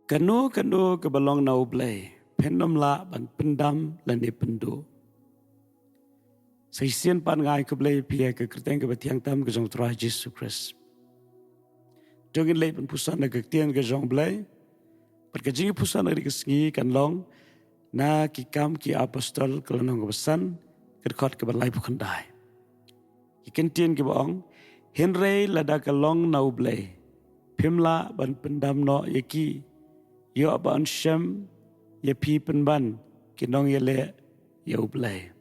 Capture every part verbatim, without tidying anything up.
Kano kano kaba long na U Blei, phin ym lah ban pyndam lane pynduh. Sa shisien pat nga ai khublei ïa phi ha ka kyrteng kaba thiang tam ka jong U Trai Jisu Khrist. To ngin leit ban pyrshang na ka ktien ka jong U Blei. Bad ka jingpyrshang na ka sngi kan long na Ki Kam Ki Apostol, ka lynnong kaba san, ka dkhot kaba laiphew khyndai. Ki kyntien kiba ong, hynrei lada ka long na U Blei, phim lah ban pyndam noh ïa ki. Ïoh ba yn shem ïa phi pynban ki nongïaleh ïa U Blei.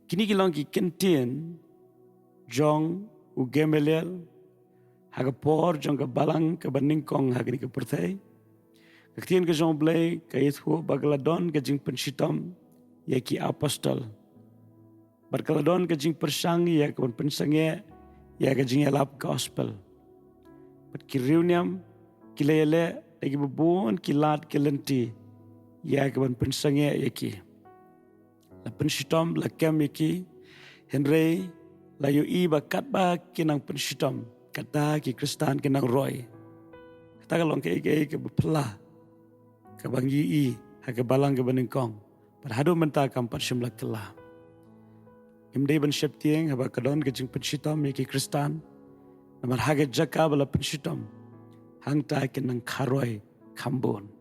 Kine ki long ki kyntien jong u Gamaliel ha ka por jong ka balang kaba nyngkong ha kane ka pyrthei. Ka ktien ka jong U Blei ka ïathuh ba ka la don ka jingpynshitom ïa ki apostol. Bad ka la don ka jingpyrshang ïa ka ban pynsangeh ïa ka jingïalap gospel. Bad ki riewniam ki la ïaleh da kiba bun ki lad ki lynti ïa ka ban pynsangeh ïa ki. La pynshitom, la kem ïa ki, hynrei la ïohi ba katba ki nang pynshitom, kata ki Khristan ki nang roi. Kata ka long kaei kaei kaba phylla kaba ngi ïohi ha ka balang kaba nyngkong. Bad haduh mynta kam pat shym la kylla. Ngim dei ban sheptieng haba ka don ka jingpynshitom ïa ki Khristan. Namar ha ka jaka ba la pynshitom, hangta ki nang kharoi kham bun.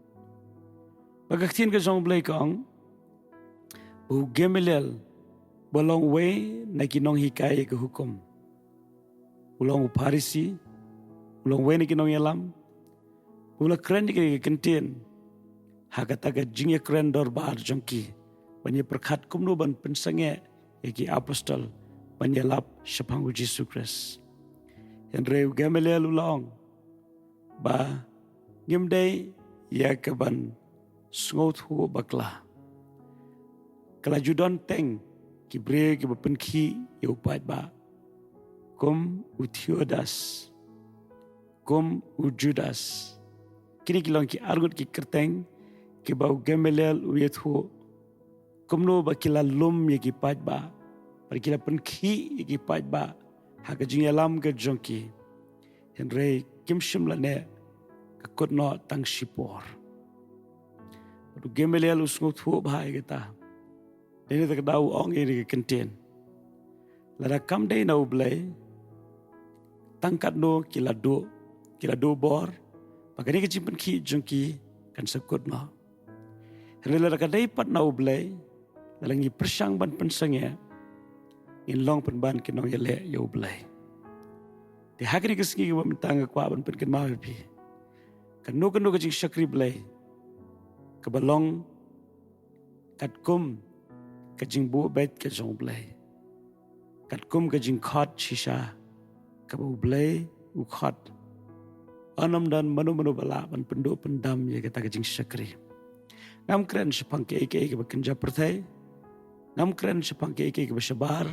Ba ka ktien ka jong U Blei ka ong, u Gamaliel, ba long uwei na ki nonghikai ïa ka hukum, u long u Pharisi, u long uwei na ki nongïalam, u la kren ïa ka kyntien ha kata ka jingïakren dorbar jong ki ban ïa pyrkhat kumno ban pynsangeh ïa ki apostol ban ïalap shaphang U Jisu Khrist. Hynrei u Gamaliel u la ong ba ngim dei ïa ka ban sngewthuh bakla. Ka la ju don teng ki briew kiba pynkhih ïa u paidbah, kum u Theudas, kum u Judas. Kine ki long ki arngut ki kyrteng kiba u Gamaliel u ïathuh kumno ba ki la lum ïa ki paidbah, ba ki la pynkhih ïa ki paidbah ha ka jingïalam ka jong ki. Hynrei kim shym la neh ka kut noh tang shipor. Bad u Gamaliel u sngewthuh bha ïa kata. Dei na kata ka daw u ong ïa ka kyntien, lada kam dei na U Blei, tang katno ki la duh, ki la duh bor ba kane ka jingpynkhih jong ki kan sa kut noh. Hynrei lada ka dei pat na U Blei, lada ngi pyrshang ban pynsangeh, ngin long pynban ki nongïaleh ïa U Blei. Te ha kane ka sngi kaba mynta nga kwah ban pynkynmaw ïa phi, kano kano ka jingshakri Blei kaba long katkum ka jingbuh beit ka jong U Blei, katkum ka jingkhot shisha kaba U Blei u khot, yn ym don mano mano ba lah ban pynduh pyndam ïa kata ka jingshakri. Ngam kren shaphang kaei kaei kaba kynja pyrthei, ngam kren shaphang kaei kaei kaba shabar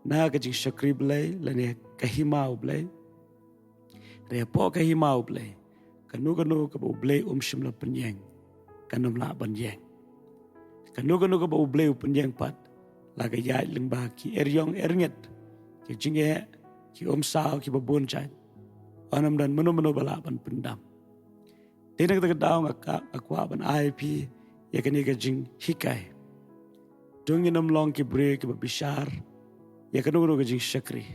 na ka jingshakri Blei lane ka hima U Blei. Hynrei hapoh ka hima U Blei, kano kano kaba U Blei um shym la pynïeng, kan ym lah ban ïeng. Kano kano kaba U Blei u pynïeng pat, la ka ïaid lyngba ki eriong erngit, ki jingeh, ki umsaw kiba bun jait, yn ym don mano mano ba lah ban pyndam. Te na kata ka daw nga ka, nga kwah ban ai phi ïa kane ka jinghikai. To ngin ym long ki briew kiba bishar ïa kano kano ka jingshakri.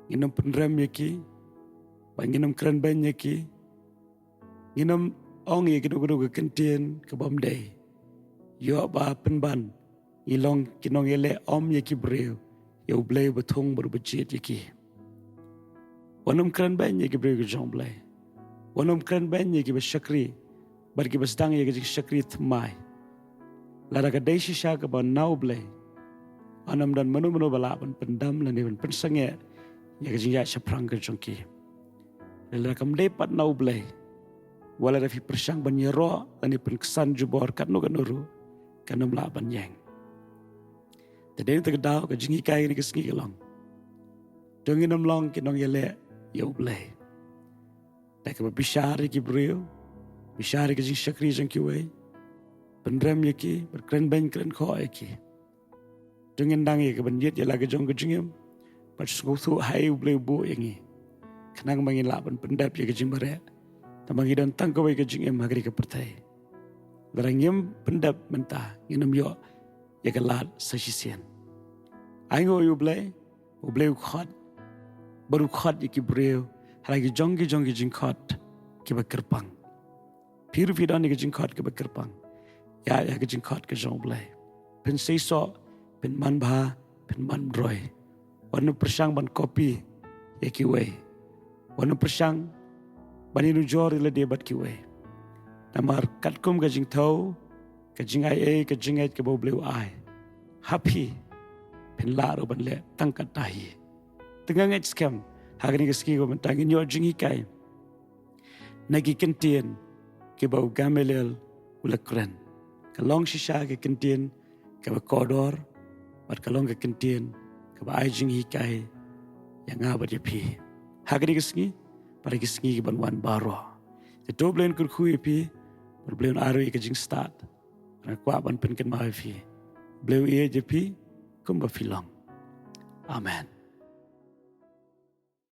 Ngin ym pynrem ïa ki, ba ngin ym kren beiñ ïa ki. Ngin ym ong ïa kino kino ka kyntien ka bym dei, ïoh ba pynban ngi long ki nongïaleh ym ïa ki briew, ïa U Blei uba thung bad uba jied ïa ki. Wat nym kren beiñ ïa ki briew ki jong U Blei. Wat nym kren beiñ ïa kiba shakri bad kiba sdang ïa ka jingshakri thymmai. Lada ka dei shisha kaba na U Blei, yn ym don mano mano ba lah ban pyndam lane ban pynsangeh ïa ka jingïaid shaphrang ka jong ki. Lada kam dei pat na U Blei, wat lada phi pyrshang ban ïaroh lane pynksan jubor katno katno ruh, kan ym lah ban ïeng. Te dei na kata ka daw ka jinghikai kane ka sngi ka long, to ngin ym long ki nongïaleh ïa U Blei. Da kaba bishar ïa ki briew, bishar ïa ka jingshakri jong kiwei, pynrem ïa ki, bad kren beiñ kren khoh ïa ki. To ngin nang ïa ka ban ïit ïa la ka jong ka jingim, bad sngewthuh haei U Blei u buh ïa ngi, khnang ba ngin lah ban pyndep ïa ka jingmareh Tangba ngi don tang kawei ka jingim ha kane ka pyrthei. Lada ngim pyndep mynta, ngin ym ïoh ïa ka lad sa shisien. Ai nguh ïa U Blei, U Blei u khot, bad u khot ïa ki briew ha la ki jong ki jong ki jingkhot kiba kyrpang. Phi ruh phi don ïa ki jingkhot kiba kyrpang. Ïa, ïa ki jingkhot ki jong U Blei. Phin seisoh, phin manbha, phin manroi. Wat nym pyrshang ban copy ïa kiwei. Wat nym pyrshang ban ïanujor ïa lade bad kiwei. Namar katkum ka jingthew, ka jingaiei, ka jingngeit kaba U Blei u ai ha phi, phin lah ruh ban leh tang katta hi. Te nga ngeit skhem ha kane ka sngi kaba mynta ngin ïoh jinghikai na ki kyntien kiba u Gamaliel u la kren. Ka long shisha ka kyntien kaba kordor, bad ka long ka kyntien kaba ai jinghikai ïa nga bad ïa phi ha kane ka sngi bad ha ki sngi kiban wan baroh. Te to U Blei un kyrkhu ïa phi, bad U Blei un ai ruh ïa ka jingstad. Nga kwah ban pynkynmaw ïa phi, U Blei u ïeit ïa phi kumba phi long. Amen.